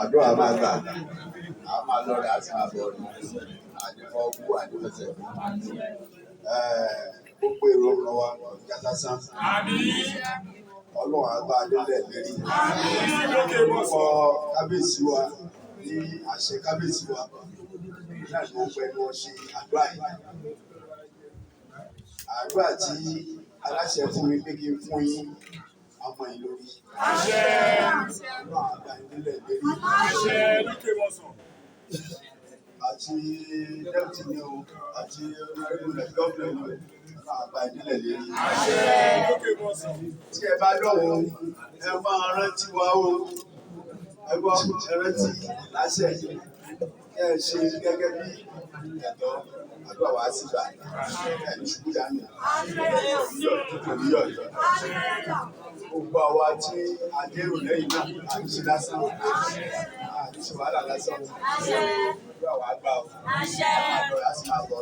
Àdúrà máa gbà, a máa lọ rẹ̀, a sì máa bọ̀ ní àdìfọ́ kú àdìfẹsẹ̀. Gbogbo èrò ọkàn wa kò já sásán. Ọlọ́run á bá a délẹ̀ lérí. Orúkọ kábíyèsí wa ní àṣẹ kábíyèsí wa náà ni wọ́n pẹ́ ní wọ́n ṣe àdúrà yìí. Àdúrà tí aláṣẹ fún mi pé kí n fún yín ọmọ yìí lórí. Ọlọ́run á bá yín délẹ̀ lérí. Àti deputy ni o, àti gómìnà ni o, Ọlọ́run á bá yín délẹ̀ lérí. Tí ẹ bá dọ̀hún, ẹ máa rántí wa o. Ẹ gbọ́, ẹ rántí láṣẹ yìí. Kẹ́ ẹ ṣe gẹ́gẹ́ bí ẹ̀tọ́, àdúrà wa sì gbà. Ẹni ṣubú dànù. Oníyọ̀. Gbogbo àwa tí a dérò lẹ́yìn náà, à ń ṣe lásán. À ń ṣe wàhálà lásán. Àdúrà wa gbà o. A máa lọ, a sì máa bọ̀.